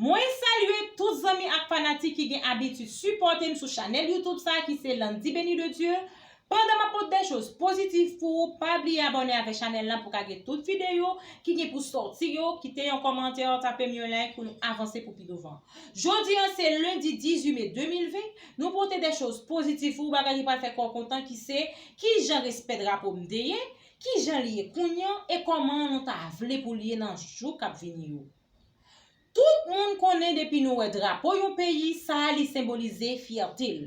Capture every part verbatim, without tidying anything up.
Mwen salye tout zanmi ak fanatik ki gen abitid sipòte m sou chanèl YouTube sa ki se Landy Béni de Dieu. Pandan m ap pote de choz pozitif pou ou, pa bliye abòne avèk chanèl la pou ka gen tout videyo ki gen pou sòti yo. Kite yon kòmantè, tape m yon like pou nou avanse pou pi douvan. Jodi a se lendi dizuit me de mil ven, nou pote de choz pozitif pou ou, bagay ki pral fè kò w kontan ki se kijan respè drapo m te ye, kijan li ye kounye a e kòman nou ta vle pou li ye nan jou k ap vini yo. Tout moun konnen depi nou wè drapo yon peyi, sa a li senbolize fyète l.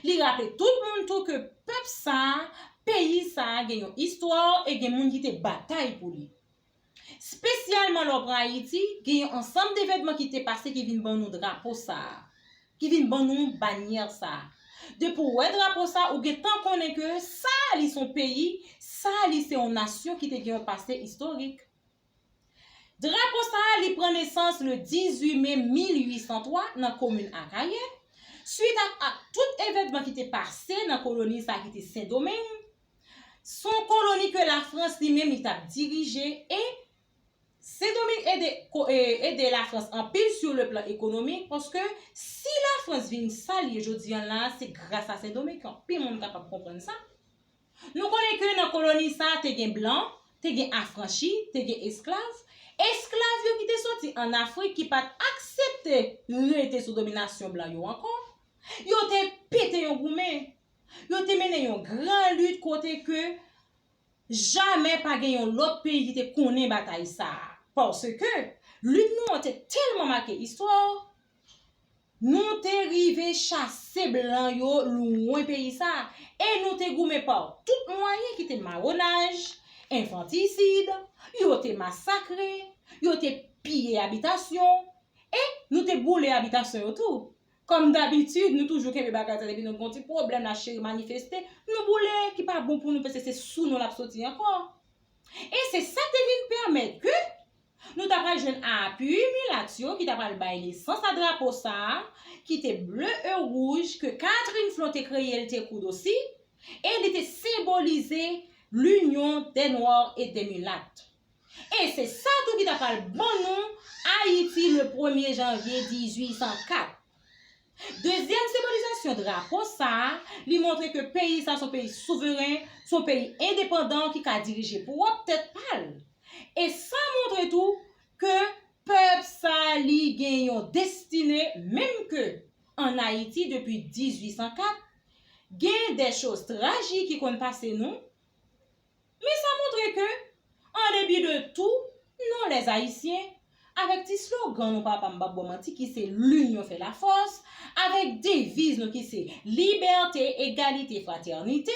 Li raple tout moun tou ke pèp sa a, peyi sa a gen yon istwa e gen moun ki te batay pou li. Espesyalman lè w pran Ayiti, gen yon ansanm devènman ki te pase ki vin ban nou drapo sa a, ki vin ban nou banyè sa a. Depi w wè drapo sa a, ou gentan konnen ke sa a li se yon peyi, sa a li se yon nasyon ki te gen yon pase istorik. Drapo sa a li pran nesans le dizuit me mil uit san twa nan komin Akayè, swit ak, ak tout evènman ki te pase nan koloni sa a ki te Sendomeng. Se yon koloni ke Lafrans li menm li t ap dirije e Sendomeng ede, ko- e- ede Lafrans anpil sou le plan ekonomik, paske si Lafrans vin sa l ye jodi a la, se gras a Sendomeng. Anpil moun kapab konprann sa. Nou konnen ke nan koloni sa a te gen blan, te gen afranchi, te gen esklav. Esklav yo ki te soti ann Afrik ki pa t aksepte rete sou dominasyon blan yo ankò, yo te pete yon goumen. Yo te mennen yon gran lit kote ke jamè pa gen yon lòt peyi ki te konnen batay sa a. Paske lit nou an te tèlman make istwa, nou te rive chase blan yo lwen peyi sa a. E nou te goumen pa tout mwayen ki te mawonaj, enfantisid, yo te masakre, yo te piye abitasyon, e nou te boule abitasyon yo tou. Kòm dabitid, nou toujou kenbe bagay sa depi nou gen yon ti pwoblèm la cheri manifeste, nou boule ki pa bon pou nou paske se sou nou l ap soti ankò. E se sa te vin pèmèt ke nou ta pral jwenn apui milat yo ki ta pral bay nesans a drapo sa a, ki te ble e wouj, ke Catherine Flon te kreye, l te koud osi, e li te senbolize l'union des noirs et des mulattes. E se sa tou ki ta pral ban nou Ayiti le premye janvye dizuit san kat. Dezyèm senbolizasyon drapo sa a, li montre ke peyi sa se yon peyi souveren, se yon peyi endepandan ki ka dirije pwòp tèt pa l. E sa montre tou ke pèp sa a li gen yon destine, menm ke ann Ayiti depi dizuit san kat, gen de choz trajik ki konn pase nou, men sa montre ke, an depi de tou, nou lèzayisyen, avèk ti slogan nou papa m p ap ba w manti ki se L'union fait la force, avèk deviz nou ki se Liberté, Égalité, Fraternité,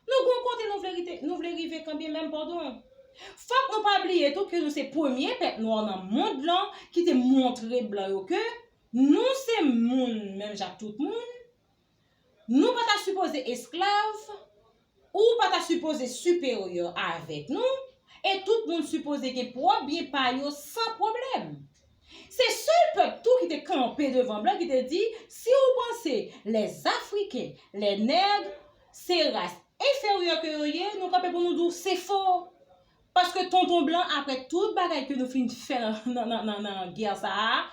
nou gon kote nou vle rite, nou vle rive kanbyen menm padon. Fòk nou pa bliye tou ke nou se premye pèp nwa nan mond lan ki te montre blan yo ke nou se moun menm jan ak tout moun. Nou pa ta sipoze esklav, ou pa ta sipoze siperyè avèk nou, e tout moun sipoze gen pwòp byen pa yo san pwoblèm. Se sèl pèp tou ki te kanpe devan blan ki te di, si ou panse les Africains, les nègres, se ras enferyè ke yo ye, nou kanpe pou nou di w se fo. Paske tonton blan, apre tout bagay ke nou fin fè nan, nan, nan, nan, nan gè sa a,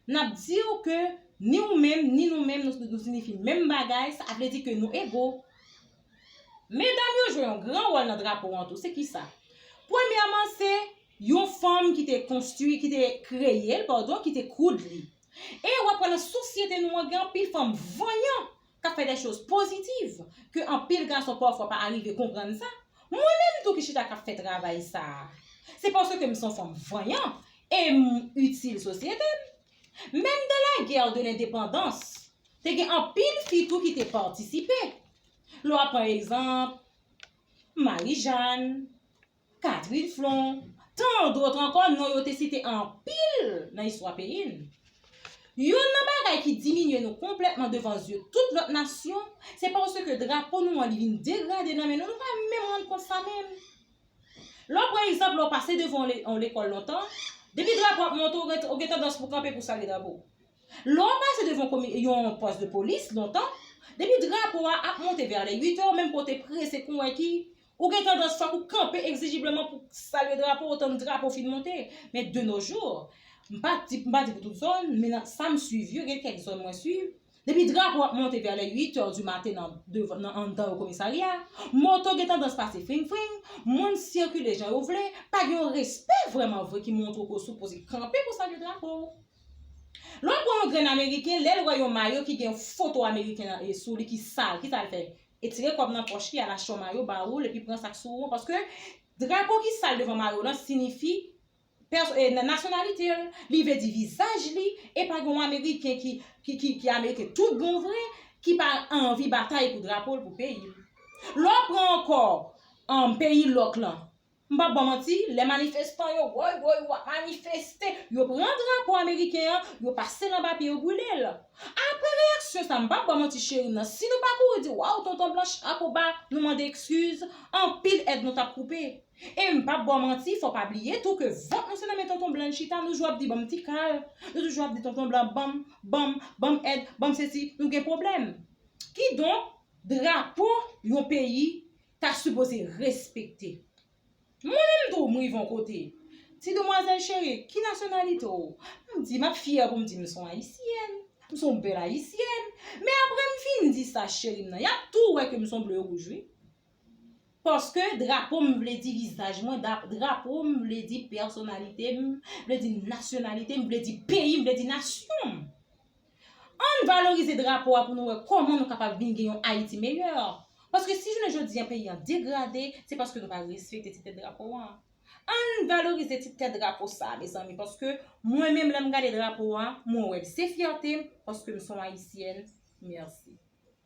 n ap di w ke ni ou menm, ni nou menm, nou, nou siyifi menm bagay, sa vle di ke nou ego. Medam yo jwe yon gran wòl nan drapo an tou. Se kisa? Premyèman, se yon fanm ki te konstwi, ki te kreye l, padon, ki te koud li. E w ap wè nan sosyete nou an, gen anpil fanm vanyan k ap fè de choz pozitiv, ke anpil gason pafwa pa arive konprann sa. Mwen menm tou ki chita k ap fè travay sa a, se paske m se yon fanm vanyan e m itil sosyete m. Menm dans la guerre de l'indépendance, te gen anpil fi tou ki te patisipe. Lè w ap pran egzanp, Marijàn, Catherine Flon, tan dòt ankò, non yo te site anpil nan istwa peyi n. Youn nan bagay ki diminye nou konplètman devan zye tout lòt nasyon, se paske drapo nou an li vin degrade nan men nou, nou pa menm rann kont sa menm. Lè w pran egzanp, lè w pase devan yon le- yon lekòl lontan, depi drapo ap monte, ou gen, ou gen tandans pou w kanpe pou w salye drapo. Lè w pase devan komi- yon pòs de polis lontan, depi drapo a ap monte vè lè uit è, menm ke w te prese kon wè ki, ou gen tandans fòk ou kanpe egzijibleman pou w salye drapo, otan drapo fin monte. Men de nos jours, M pa di, m pa di pou tout zòn, men nan sa m swiv yo, gen kèk zòn mwen swiv. Depi drapo ap monte vè lè uit è di maten nan, devan, nan anndan yo komisarya, moto gen tandans pase fring fring, moun sikile jan yo vle, pa gen yon respè vrèman vre ki montre w ke w sipoze kanpe pou salye drapo w. Lè w pran yon grenn ameriken, lè l wè yon mayo ki gen foto ameriken nan, e, sou li ki sal, kisa l fè? Etire kòb nan pòch li, al achte yon mayo ba ou l, epi pran sa k sou ou an, paske drapo ki sal devan mayo w lan siyifi pèso-, e, na-, nasyonalite l, li vle di vizaj li, e pa gen yon ameriken ki, ki, ki, ki ameriken tout bon vre, ki pa anvi batay pou drapo l, pou peyi l. Lè w pran ankò, ann, peyi lòk lan, m p ap ba w manti, lè manifestan yo, woy, woy, w ap manifeste, yo pran drapo ameriken an, yo pase l anba pye, yo brile l. Apre reyaksyon sa, m p ap ba w manti, cheri m nan, si nou pa kouri di, waw, tonton blan, chapo ba, nou mande ekskiz, anpil èd nou t ap koupe. E m p ap ba w manti, fò w pa bliye tou ke vant nou se nan men tonton blan l chita, nou toujou ap di, ban m ti kal, nou toujou ap di, tonton blan, ban m, ban m, ban m èd, ban m sesi, nou gen pwoblèm. Kidonk, drapo yon peyi ta sipoze respekte. Mwen menm tou, m rive yon kote. Ti demwazèl cheri, ki nasyonalite w? M di, m ap fyè pou m di m se yon ayisyèn. M se yon bèl ayisyèn. Men apre m fin di sa, cheri m nan, y ap tou wè ke m se yon ble wouj, wi. Paske drapo m vle di vizaj mwen, dra-, drapo m vle di pèsonalite m, vle di nasyonalite m, vle di peyi m, vle di nasyon m. Ann valorize drapo a pou nou wè kòman nou kapab vin gen yon Ayiti meyè. Paske si jounen jodi a peyi an degrade, se paske nou pa respekte ti tèt drapo a. Ann valorize ti tèt drapo sa, mezanmi, paske mwen menm lè m gade drapo a, mwen wè l se fyète m, paske m se yon ayisyèn. Mèsi.